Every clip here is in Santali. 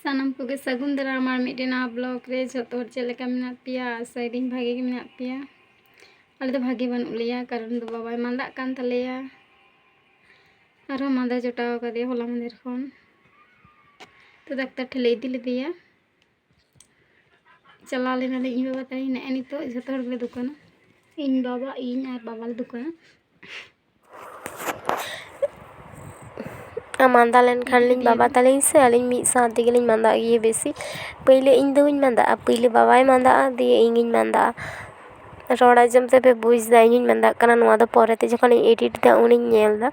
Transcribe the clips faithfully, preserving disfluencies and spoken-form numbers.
ᱥᱟᱱᱟᱢ ᱠᱚᱜᱮ ᱥᱟᱹᱜᱩᱱ ᱫᱟᱨᱟᱢ ᱟᱨ ᱢᱤᱫᱴᱮᱱ ᱱᱟᱣᱟ vlog ᱨᱮ᱾ ᱡᱷᱚᱛᱚ ᱦᱚᱲ ᱪᱮᱫ ᱞᱮᱠᱟ ᱢᱮᱱᱟᱜ ᱯᱮᱭᱟ? ᱟᱥᱟᱭᱮᱫᱟᱹᱧ ᱵᱷᱟᱜᱮ ᱜᱮ ᱢᱮᱱᱟᱜ ᱯᱮᱭᱟ᱾ ᱟᱞᱮ ᱫᱚ ᱵᱷᱟᱜᱮ ᱵᱟᱹᱱᱩᱜ ᱞᱮᱭᱟ, ᱠᱟᱨᱚᱱ ᱫᱚ ᱵᱟᱵᱟᱭ ᱢᱟᱸᱫᱟᱜ ᱠᱟᱱ ᱛᱟᱞᱮᱭᱟ᱾ ᱟᱨᱦᱚᱸ ᱢᱟᱸᱫᱟ ᱡᱚᱴᱟᱣ ᱟᱠᱟᱫᱮᱭᱟ ᱦᱚᱞᱟ ᱢᱟᱸᱫᱷᱮᱨ ᱠᱷᱚᱱ᱾ ᱛᱚ ᱰᱟᱠᱛᱟᱨ ᱴᱷᱮᱱ ᱞᱮ ᱤᱫᱤ ᱞᱮᱫᱮᱭᱟ᱾ ᱪᱟᱞᱟᱣ ᱞᱮᱱᱟᱞᱮ ᱤᱧ ᱵᱟᱵᱟ ᱛᱟᱹᱞᱤᱧ, ᱱᱮᱜᱼᱮ ᱱᱤᱛᱚᱜ ᱡᱷᱚᱛᱚ ᱦᱚᱲ ᱜᱮᱞᱮ ᱫᱩᱠᱟᱹᱱᱟ᱾ ᱤᱧ ᱵᱟᱵᱟ, ᱤᱧ ᱟᱨ ᱵᱟᱵᱟ ᱞᱮ ᱫᱩᱠᱟᱹᱱᱟ᱾ ᱟᱨ ᱢᱟᱸᱫᱟ ᱞᱮᱱᱠᱷᱟᱱ ᱞᱤᱧ ᱵᱟᱵᱟ ᱛᱟᱹᱞᱤᱧ ᱥᱮ ᱟᱹᱞᱤᱧ ᱢᱤᱫ ᱥᱟᱶ ᱛᱮᱜᱮ ᱞᱤᱧ ᱢᱟᱸᱫᱟᱜ ᱜᱮᱭᱟ ᱵᱮᱥᱤ᱾ ᱯᱟᱹᱭᱞᱟᱹ ᱤᱧ ᱫᱚᱧ ᱢᱟᱸᱫᱟᱜᱼᱟ, ᱯᱟᱹᱭᱞᱟᱹ ᱵᱟᱵᱟᱭ ᱢᱟᱸᱫᱟᱜᱼᱟ, ᱫᱤᱭᱮ ᱤᱧᱤᱧ ᱢᱟᱸᱫᱟᱜᱼᱟ᱾ ᱨᱚᱲ ᱟᱸᱡᱚᱢ ᱛᱮᱯᱮ ᱵᱩᱡᱽ ᱮᱫᱟ ᱤᱧᱤᱧ ᱢᱟᱸᱫᱟᱜ ᱠᱟᱱᱟ, ᱱᱚᱣᱟ ᱫᱚ ᱯᱚᱨᱮᱛᱮ ᱡᱚᱠᱷᱚᱱᱤᱧ edit ᱮᱫᱟ ᱩᱱᱤᱧ ᱧᱮᱞ ᱮᱫᱟ,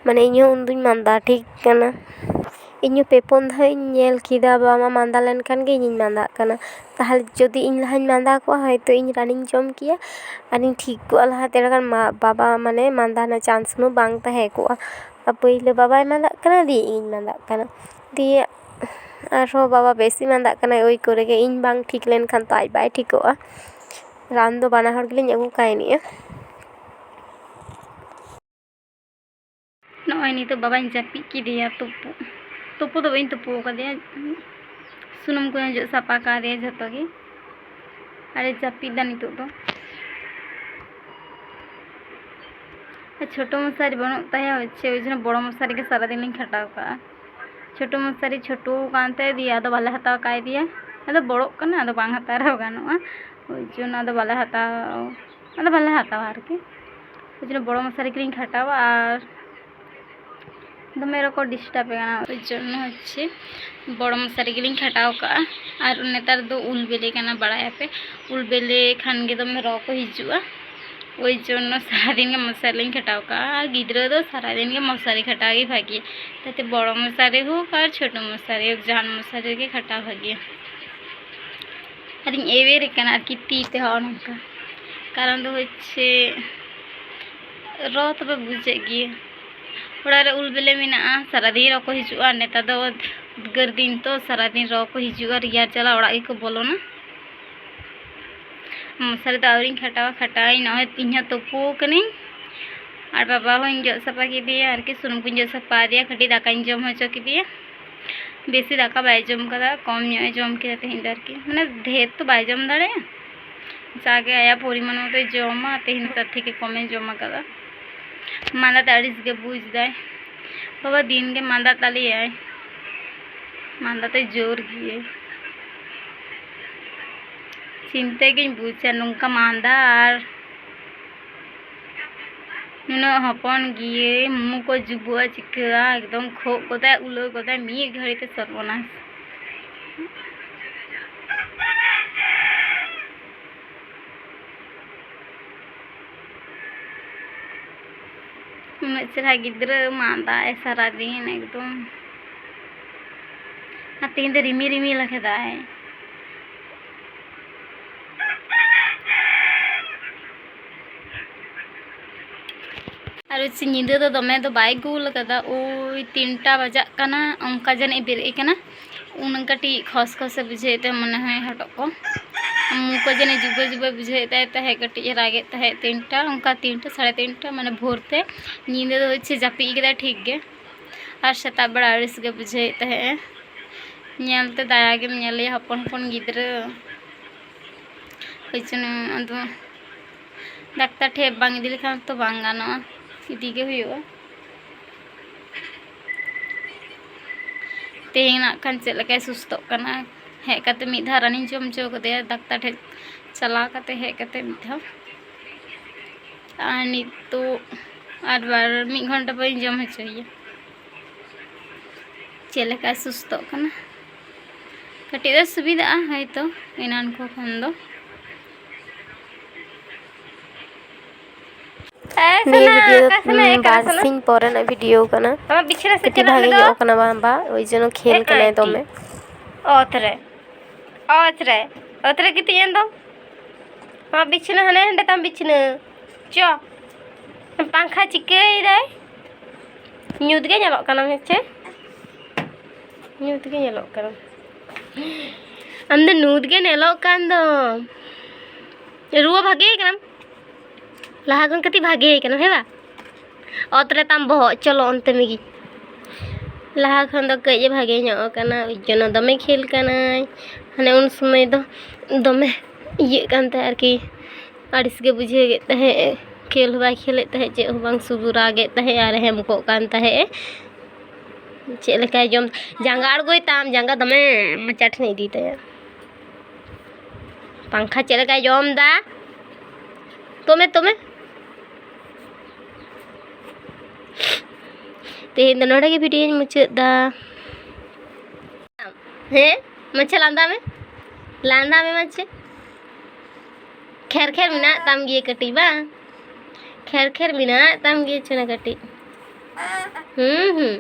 ᱢᱟᱱᱮ ᱤᱧᱦᱚᱸ ᱩᱱᱫᱩᱧ ᱢᱟᱸᱫᱟ ᱴᱷᱤᱠ ᱠᱟᱱᱟ᱾ ᱤᱧᱦᱚᱸ ᱯᱮ ᱯᱩᱱ ᱫᱷᱟᱣ ᱤᱧ ᱧᱮᱞ ᱠᱮᱫᱟ ᱵᱟᱵᱟ ᱢᱟ ᱢᱟᱸᱫᱟ ᱞᱮᱱᱠᱷᱟᱱ ᱜᱮ ᱤᱧᱤᱧ ᱢᱟᱸᱫᱟᱜ ᱠᱟᱱᱟ᱾ ᱛᱟᱦᱚᱞᱮ ᱡᱩᱫᱤ ᱤᱧ ᱞᱟᱦᱟᱧ ᱢᱟᱸᱫᱟ ᱠᱚᱜᱼᱟ, ᱦᱚᱭᱛᱳ ᱤᱧ ᱨᱟᱱᱤᱧ ᱡᱚᱢ ᱠᱮᱭᱟ ᱟᱨᱤᱧ ᱴᱷᱤᱠ ᱠᱚᱜᱼᱟ ᱞᱟᱦᱟᱛᱮ᱾ ᱮᱸᱰᱮᱠᱷᱟᱱ ᱢᱟ ᱵᱟᱵᱟ ᱢᱟᱱᱮ ᱢᱟᱸᱫᱟ ᱨᱮᱱᱟᱜ chance ᱦᱚᱸ ᱵᱟᱝ ᱛᱟᱦᱮᱸ ᱠᱚᱜᱼᱟ᱾ ᱟᱨ ᱯᱟᱹᱭᱞᱟᱹ ᱵᱟᱵᱟᱭ ᱢᱟᱸᱫᱟᱜ ᱠᱟᱱᱟ, ᱫᱤᱭᱮ ᱤᱧᱤᱧ ᱢᱟᱸᱫᱟᱜ ᱠᱟᱱᱟ, ᱫᱤᱭᱮ ᱟᱨᱦᱚᱸ ᱵᱟᱵᱟ ᱵᱮᱥᱤ ᱢᱟᱸᱫᱟᱜ ᱠᱟᱱᱟᱭ, ᱳᱭ ᱠᱚᱨᱮ ᱜᱮ ᱤᱧ ᱵᱟᱝ ᱴᱷᱤᱠ ᱞᱮᱱᱠᱷᱟᱱ ᱛᱚ ᱟᱡ ᱵᱟᱭ ᱴᱷᱤᱠᱚᱜᱼᱟ᱾ ᱨᱟᱱ ᱫᱚ ᱵᱟᱱᱟ ᱦᱚᱲ ᱜᱮᱞᱤᱧ ᱟᱹᱜᱩ ᱠᱟᱭᱱᱤᱜᱼᱟ᱾ ᱱᱚᱜᱼᱚᱭ ᱱᱤᱛᱚᱜ ᱵᱟᱵᱟᱧ ᱡᱟᱹᱯᱤᱫ ᱠᱮᱫᱮᱭᱟ, ᱛᱩᱯᱩ, ᱛᱩᱯᱩ ᱫᱚ ᱵᱟᱹᱧ ᱛᱩᱯᱩ ᱟᱠᱟᱫᱮᱭᱟ, ᱥᱩᱱᱩᱢ ᱠᱚᱧ ᱚᱡᱚᱜ ᱥᱟᱯᱷᱟ ᱠᱟᱫᱮᱭᱟ ᱡᱷᱚᱛᱚ ᱜᱮ, ᱟᱨᱮ ᱡᱟᱹᱯᱤᱫ ᱫᱟ ᱱᱤᱛᱚᱜ ᱫᱚ᱾ ᱟᱨ ᱪᱷᱳᱴᱳ ᱢᱚᱥᱟᱨᱤ ᱵᱟᱹᱱᱩᱜ ᱛᱟᱭᱟ, ᱦᱚᱪᱪᱷᱮ ᱳᱭ ᱡᱚᱱᱱᱚ ᱵᱚᱲᱚ ᱢᱚᱥᱟᱨᱤ ᱜᱮ ᱥᱟᱨᱟᱫᱤᱱ ᱞᱤᱧ ᱠᱷᱟᱴᱟᱣ ᱠᱟᱜᱼᱟ᱾ ᱪᱷᱳᱴᱳ ᱢᱚᱥᱟᱨᱤ ᱪᱷᱳᱴᱳ ᱠᱟᱱᱛᱮ ᱫᱤᱭᱮ ᱟᱫᱚ ᱵᱟᱞᱮ ᱦᱟᱛᱟᱣ ᱠᱟᱭ ᱫᱤᱭᱟ, ᱟᱫᱚ ᱵᱚᱲᱚᱜ ᱠᱟᱱᱟ, ᱟᱫᱚ ᱵᱟᱝ ᱦᱟᱛᱟᱣ ᱨᱮᱦᱚᱸ ᱜᱟᱱᱚᱜᱼᱟ, ᱳᱭ ᱡᱚᱱᱱᱚ ᱟᱫᱚ ᱵᱟᱞᱮ ᱦᱟᱛᱟᱣ, ᱟᱫᱚ ᱵᱟᱞᱮ ᱦᱟᱛᱟᱣᱟ ᱟᱨᱠᱤ᱾ ᱳᱭ ᱡᱚᱱᱱᱚ ᱵᱚᱲᱚ ᱢᱚᱥᱟᱨᱤ ᱜᱮᱞᱤᱧ ᱠᱷᱟᱴᱟᱣᱟ᱾ ᱟᱨ ᱫᱚᱢᱮ ᱨᱚᱠᱚ disturb ᱮ ᱠᱟᱱᱟ, ᱳᱭ ᱡᱚᱱᱱᱚ ᱦᱚᱪᱪᱷᱮ ᱵᱚᱲᱚ ᱢᱚᱥᱟᱨᱤ ᱜᱮᱞᱤᱧ ᱠᱷᱟᱴᱟᱣ ᱠᱟᱜᱼᱟ᱾ ᱟᱨ ᱱᱮᱛᱟᱨ ᱫᱚ ᱩᱞ ᱵᱤᱞᱤ ᱠᱟᱱᱟ, ᱵᱟᱲᱟᱭᱟᱯᱮ, ᱩᱞ ᱵᱤᱞᱤ ᱠᱷᱟᱱ ᱜᱮ ᱫᱚᱢᱮ ᱨᱚ ᱠᱚ ᱦᱤᱡᱩᱜᱼᱟ, ᱳᱭ ᱡᱚᱱᱱᱚ ᱥᱟᱨᱟᱫᱤᱱ ᱜᱮ ᱢᱚᱥᱟᱨᱤ ᱞᱤᱧ ᱠᱷᱟᱴᱟᱣ ᱠᱟᱜᱼᱟ᱾ ᱟᱨ ᱜᱤᱫᱽᱨᱟᱹ ᱫᱚ ᱥᱟᱨᱟᱫᱤᱱ ᱜᱮ ᱢᱚᱥᱟᱨᱤ ᱠᱷᱟᱴᱟᱣ ᱜᱮ ᱵᱷᱟᱜᱮ, ᱛᱟᱛᱮ ᱵᱚᱲᱚ ᱢᱚᱥᱟᱨᱤ ᱦᱳᱠ ᱟᱨ ᱪᱷᱳᱴᱳ ᱢᱚᱥᱟᱨᱤ ᱦᱳᱠ, ᱡᱟᱦᱟᱱ ᱢᱚᱥᱟᱨᱤ ᱨᱮᱜᱮ ᱠᱷᱟᱴᱟᱣ ᱵᱷᱟᱜᱮᱭᱟ᱾ ᱟᱨᱤᱧ ᱮᱣᱮᱨᱮ ᱠᱟᱱᱟ ᱟᱨᱠᱤ ᱛᱤ ᱛᱮ ᱦᱚᱸᱜᱼᱚ ᱱᱚᱝᱠᱟ, ᱠᱟᱨᱚᱱ ᱫᱚ ᱦᱚᱪᱪᱷᱮ ᱨᱚ ᱛᱚᱵᱮ ᱵᱩᱡᱮᱫ ᱜᱮᱭᱟ᱾ ᱚᱲᱟᱜ ᱨᱮ ᱩᱞ ᱵᱤᱞᱤ ᱢᱮᱱᱟᱜᱼᱟ, ᱥᱟᱨᱟᱫᱤᱱ ᱨᱚ ᱠᱚ ᱦᱤᱡᱩᱜᱼᱟ᱾ ᱱᱮᱛᱟᱨ ᱫᱚ ᱩᱫᱽᱜᱟᱹᱨ ᱫᱤᱱ ᱛᱚ, ᱥᱟᱨᱟᱫᱤᱱ ᱨᱚ ᱠᱚ ᱦᱤᱡᱩᱜᱼᱟ, ᱨᱮᱭᱟᱲ ᱪᱟᱞᱟᱜ ᱚᱲᱟᱜ ᱜᱮᱠᱚ ᱵᱚᱞᱚᱱᱟ᱾ ᱢᱚᱥᱟᱨᱤ ᱫᱚ ᱟᱹᱣᱨᱤᱧ ᱠᱷᱟᱴᱟᱣᱟ, ᱠᱷᱟᱴᱟᱣᱟᱹᱧ᱾ ᱱᱚᱜᱼᱚᱭ ᱤᱧ ᱦᱚᱸ ᱛᱩᱯᱩ ᱟᱠᱟᱱᱟᱹᱧ, ᱟᱨ ᱵᱟᱵᱟ ᱦᱚᱸᱧ ᱡᱚᱜ ᱥᱟᱯᱷᱟ ᱠᱮᱫᱮᱭᱟ ᱟᱨᱠᱤ, ᱥᱩᱱᱩᱢ ᱠᱚᱧ ᱡᱚᱜ ᱥᱟᱯᱷᱟ ᱟᱫᱮᱭᱟ, ᱠᱟᱹᱴᱤᱡ ᱫᱟᱠᱟᱧ ᱡᱚᱢ ᱦᱚᱪᱚ ᱠᱮᱫᱮᱭᱟ᱾ ᱵᱮᱥᱤ ᱫᱟᱠᱟ ᱵᱟᱭ ᱡᱚᱢ ᱠᱟᱫᱟ, ᱠᱚᱢ ᱧᱚᱜ ᱮ ᱡᱚᱢ ᱠᱮᱫᱟ ᱛᱮᱦᱮᱧ ᱫᱚ ᱟᱨᱠᱤ, ᱢᱟᱱᱮ ᱰᱷᱮᱨ ᱛᱚ ᱵᱟᱭ ᱡᱚᱢ ᱫᱟᱲᱮᱭᱟᱜᱼᱟ, ᱡᱟᱜᱮ ᱟᱭᱟᱜ ᱯᱚᱨᱤᱢᱟᱱ ᱢᱚᱛᱚᱭ ᱡᱚᱢᱟ, ᱛᱮᱦᱮᱧ ᱫᱚ ᱛᱟᱨ ᱛᱷᱮᱠᱮ ᱠᱚᱢᱮ ᱡᱚᱢ ᱟᱠᱟᱫᱟ᱾ ᱢᱟᱸᱫᱟ ᱛᱮ ᱟᱹᱲᱤᱥ ᱜᱮ ᱵᱩᱡᱽ ᱫᱟᱭ ᱵᱟᱵᱟ, ᱫᱤᱱ ᱜᱮ ᱢᱟᱸᱫᱟ ᱛᱟᱞᱮᱭᱟᱭ, ᱢᱟᱸᱫᱟ ᱛᱮ ᱡᱳᱨ ᱜᱮᱭᱟᱭ᱾ ᱪᱤᱱᱛᱟᱹ ᱜᱤᱧ ᱵᱩᱡᱟ, ᱱᱚᱝᱠᱟ ᱢᱟᱸᱫᱟ ᱟᱨ ᱱᱩᱱᱟᱹᱜ ᱦᱚᱯᱚᱱ ᱜᱤᱭᱟᱹᱭ, ᱢᱩ ᱠᱚ ᱡᱩᱵᱩᱜᱼᱟ, ᱪᱤᱠᱟᱹᱜᱼᱟ, ᱮᱠᱫᱚᱢ ᱠᱷᱳᱜ ᱜᱚᱫᱟᱭ, ᱩᱞᱟᱹ ᱜᱚᱫᱟᱭ, ᱢᱤᱫ ᱜᱷᱟᱹᱲᱤ ᱛᱮ ᱥᱚᱨᱵᱚᱱᱟᱥ᱾ ᱩᱱᱟᱹᱜ ᱪᱮᱦᱨᱟ ᱜᱤᱫᱽᱨᱟᱹ ᱢᱟᱸᱫᱟᱭ ᱥᱟᱨᱟᱫᱤᱱ ᱮᱠᱫᱚᱢ᱾ ᱟᱨ ᱛᱮᱦᱮᱧ ᱫᱚ ᱨᱤᱢᱤᱞ ᱨᱤᱢᱤᱞ ᱟᱠᱟᱫᱟᱭ᱾ ᱟᱨ ᱦᱚᱪᱪᱷᱮ ᱧᱤᱫᱟᱹ ᱫᱚ ᱫᱚᱢᱮ ᱫᱚ ᱵᱟᱭ ᱜᱳᱞ ᱟᱠᱟᱫᱟ, ᱳᱭ ᱛᱤᱱᱴᱟ ᱵᱟᱡᱟᱜ ᱠᱟᱱᱟ, ᱚᱱᱠᱟ ᱡᱟᱹᱱᱤᱡ ᱵᱮᱨᱮᱫ ᱟᱠᱟᱱᱟ᱾ ᱩᱱ ᱠᱟᱹᱴᱤᱡ ᱠᱷᱚᱥ ᱠᱷᱚᱥᱮ ᱵᱩᱡᱷᱟᱹᱣᱮᱫ ᱛᱟᱭ ᱢᱚᱱᱮ ᱦᱚᱭ ᱦᱚᱴᱚᱜ ᱠᱚ, ᱢᱩ ᱠᱚ ᱡᱟᱹᱱᱤᱡ ᱡᱩᱵᱟᱹ ᱡᱩᱵᱟᱹ ᱵᱩᱡᱷᱟᱹᱣᱮᱫ ᱛᱟᱭ ᱛᱟᱦᱮᱸᱫ, ᱠᱟᱹᱴᱤᱡ ᱮ ᱨᱟᱜᱮᱫ ᱛᱟᱦᱮᱸᱫ ᱛᱤᱱᱴᱟ, ᱚᱱᱠᱟ ᱛᱤᱱᱴᱟ ᱥᱟᱲᱮ ᱛᱤᱱᱴᱟ, ᱢᱟᱱᱮ ᱵᱷᱳᱨ ᱛᱮ᱾ ᱧᱤᱫᱟᱹ ᱫᱚ ᱦᱚᱪᱪᱷᱮ ᱡᱟᱹᱯᱤᱫ ᱠᱮᱫᱟᱭ ᱴᱷᱤᱠ ᱜᱮ, ᱟᱨ ᱥᱮᱛᱟᱜ ᱵᱮᱲᱟ ᱟᱹᱲᱤᱥ ᱜᱮ ᱵᱩᱡᱷᱟᱹᱣᱮᱫ ᱛᱟᱦᱮᱸᱫ ᱮ᱾ ᱧᱮᱞ ᱛᱮ ᱫᱟᱭᱟ ᱜᱮᱢ ᱧᱮᱞᱮᱭᱟ, ᱦᱚᱯᱚᱱ ᱦᱚᱯᱚᱱ ᱜᱤᱫᱽᱨᱟᱹ᱾ ᱦᱳᱭ ᱪᱚᱱᱚ, ᱟᱫᱚ ᱰᱟᱠᱛᱟᱨ ᱴᱷᱮᱱ ᱵᱟᱝ ᱤᱫᱤ ᱞᱮᱠᱷᱟᱱ ᱛᱚ ᱵᱟᱝ ᱜᱟᱱᱚᱜᱼᱟ, ᱤᱫᱤ ᱜᱮ ᱦᱩᱭᱩᱜᱼᱟ᱾ ᱛᱮᱦᱮᱧ ᱱᱟᱜ ᱠᱷᱟᱱ ᱪᱮᱫ ᱞᱮᱠᱟᱭ ᱥᱩᱥᱛᱷᱚᱜ ᱠᱟᱱᱟ, ᱦᱮᱡ ᱠᱟᱛᱮ ᱢᱤᱫ ᱫᱷᱟᱣ ᱨᱟᱱᱤᱧ ᱡᱚᱢ ᱦᱚᱪᱚ ᱠᱟᱫᱮᱭᱟ ᱰᱟᱠᱛᱟᱨ ᱴᱷᱮᱱ ᱪᱟᱞᱟᱣ ᱠᱟᱛᱮ, ᱦᱮᱡ ᱠᱟᱛᱮ ᱢᱤᱫ ᱫᱷᱟᱣ᱾ ᱟᱨ ᱱᱤᱛᱚᱜ ᱟᱨ ᱵᱟᱨ ᱢᱤᱫ ᱜᱷᱚᱱᱴᱟ ᱯᱚᱨᱮᱧ ᱡᱚᱢ ᱦᱚᱪᱚᱭᱮᱭᱟ᱾ ᱪᱮᱫ ᱞᱮᱠᱟᱭ ᱥᱩᱥᱛᱷᱚᱜ ᱠᱟᱱᱟ, ᱠᱟᱹᱴᱤᱡ ᱫᱚ ᱥᱩᱵᱤᱫᱷᱟᱜᱼᱟ ᱦᱚᱭᱛᱚ ᱮᱱᱟᱱ ᱠᱚ ᱠᱷᱚᱱ ᱫᱚ᱾ ᱮ ᱱᱤᱭᱟᱹ ᱥᱳᱱᱟ, ᱵᱷᱤᱰᱤᱭᱳ ᱫᱚ, ᱚᱠᱟ ᱥᱮᱱᱟᱜ ᱩᱸ, ᱮ ᱠᱟᱱᱟ ᱵᱟᱨ ᱥᱳᱱᱟ? ᱥᱤᱧ ᱯᱚᱨᱮᱱᱟᱜ ᱵᱷᱤᱰᱤᱭᱳ ᱠᱟᱱᱟ᱾ ᱟᱢᱟᱜ ᱵᱤᱪᱷᱱᱟᱹ ᱥᱮᱫ ᱠᱟᱹᱴᱤᱡ ᱪᱟᱞᱟᱜ ᱵᱷᱟᱜᱮ ᱢᱮ ᱫᱚ᱾ ᱧᱚᱜ ᱠᱟᱱᱟ ᱵᱟᱝ ᱵᱟ, ᱳᱭ ᱡᱚᱱᱱᱚ ᱠᱷᱮᱞ ᱮ ᱠᱟᱱᱟᱭ ᱟᱭ ᱴᱤ᱾ ᱫᱚᱢᱮ᱾ ᱚᱛ ᱨᱮ, ᱚᱛ ᱨᱮ, ᱚᱛ ᱨᱮ ᱜᱤᱛᱤᱡ ᱮᱱ ᱫᱚ᱾ ᱟᱢᱟᱜ ᱵᱤᱪᱷᱱᱟᱹ ᱦᱟᱱᱮ ᱦᱟᱸᱰᱮ ᱛᱟᱢ ᱵᱤᱪᱷᱱᱟᱹ᱾ ᱪᱚ᱾ ᱯᱟᱝᱠᱷᱟ ᱪᱤᱠᱟᱹᱭᱮᱫᱟᱭ? ᱧᱩᱛ ᱜᱮ ᱧᱮᱞᱚᱜ ᱠᱟᱱᱟ ᱦᱮᱸ ᱪᱮ? ᱧᱩᱛ ᱜᱮ ᱧᱮᱞᱚᱜ ᱠᱟᱱᱟ᱾ ᱟᱢ ᱫᱚ ᱧᱩᱛ ᱜᱮ ᱧᱮᱞᱚᱜ ᱠᱟᱱ ᱫᱚ᱾ ᱨᱩᱣᱟᱹ ᱵᱷᱟᱜᱮ ᱠᱟᱱᱟᱢ? ᱞᱟᱦᱟ ᱠᱷᱚᱱ ᱠᱟᱹᱴᱤᱡ ᱵᱷᱟᱜᱮ ᱠᱟᱱᱟᱢ, ᱦᱮᱸ ᱵᱟ? ᱚᱛ ᱨᱮ ᱛᱟᱢ ᱵᱚᱦᱚᱜ, ᱪᱚᱞᱚ ᱚᱱᱛᱮ ᱢᱤᱜᱤ᱾ ᱞᱟᱦᱟ ᱠᱷᱚᱱ ᱫᱚ ᱠᱟᱹᱡ ᱮ ᱵᱷᱟᱜᱮ ᱧᱚᱜ ᱠᱟᱱᱟ, ᱳᱭ ᱡᱚᱱᱱᱚ ᱫᱚᱢᱮ ᱠᱷᱮᱞ ᱠᱟᱱᱟᱭ᱾ ᱦᱟᱱᱮ ᱩᱱ ᱥᱚᱢᱚᱭ ᱫᱚ ᱫᱚᱢᱮ ᱤᱭᱟᱹᱜ ᱠᱟᱱ ᱛᱟᱦᱮᱸᱫ ᱟᱨᱠᱤ, ᱟᱹᱲᱤᱥ ᱜᱮ ᱵᱩᱡᱷᱟᱹᱣ ᱠᱮᱫ ᱛᱟᱦᱮᱸᱫ, ᱠᱷᱮᱞ ᱦᱚᱸ ᱵᱟᱭ ᱠᱷᱮᱞᱮᱫ ᱛᱟᱦᱮᱸᱫ, ᱪᱮᱫ ᱦᱚᱸ ᱵᱟᱝ, ᱥᱩᱫᱷᱩ ᱨᱟᱜᱮᱫ ᱛᱟᱦᱮᱸᱫ ᱟᱨ ᱦᱮᱢ ᱠᱚᱜ ᱠᱟᱱ ᱛᱟᱦᱮᱸᱫ᱾ ᱪᱮᱫ ᱞᱮᱠᱟᱭ ᱡᱚᱢ, ᱡᱟᱸᱜᱟ ᱟᱬᱜᱚᱭ ᱛᱟᱢ, ᱡᱟᱸᱜᱟ ᱫᱚᱢᱮ ᱢᱚᱪᱟ ᱴᱷᱮᱱ ᱤᱫᱤ ᱛᱟᱭᱟ᱾ ᱯᱟᱝᱠᱷᱟ ᱪᱮᱫ ᱞᱮᱠᱟᱭ ᱡᱚᱢ ᱫᱟ᱾ ᱛᱚᱢᱮ, ᱛᱚᱢᱮ᱾ ᱛᱮᱦᱮᱧ ᱫᱚ ᱱᱚᱰᱮ ᱜᱮ ᱵᱷᱤᱰᱤᱭᱳᱧ ᱢᱩᱪᱟᱹᱫ ᱫᱟ᱾ ᱦᱮᱸ, ᱢᱟᱪᱷᱟ ᱞᱟᱸᱫᱟ ᱢᱮ, ᱞᱟᱸᱫᱟ ᱢᱮ ᱢᱟᱪᱷᱟ᱾ ᱠᱷᱮᱨ ᱠᱷᱮᱨ ᱢᱮᱱᱟᱜ ᱛᱟᱢ ᱜᱮᱭᱟ ᱠᱟᱹᱴᱤᱡ ᱵᱟᱝ? ᱠᱷᱮᱨ ᱠᱷᱮᱨ ᱢᱮᱱᱟᱜ ᱛᱟᱢ ᱜᱮᱭᱟ ᱪᱮᱬᱮ ᱠᱟᱹᱴᱤᱡ᱾ ᱦᱩᱸ, ᱦᱩᱸ᱾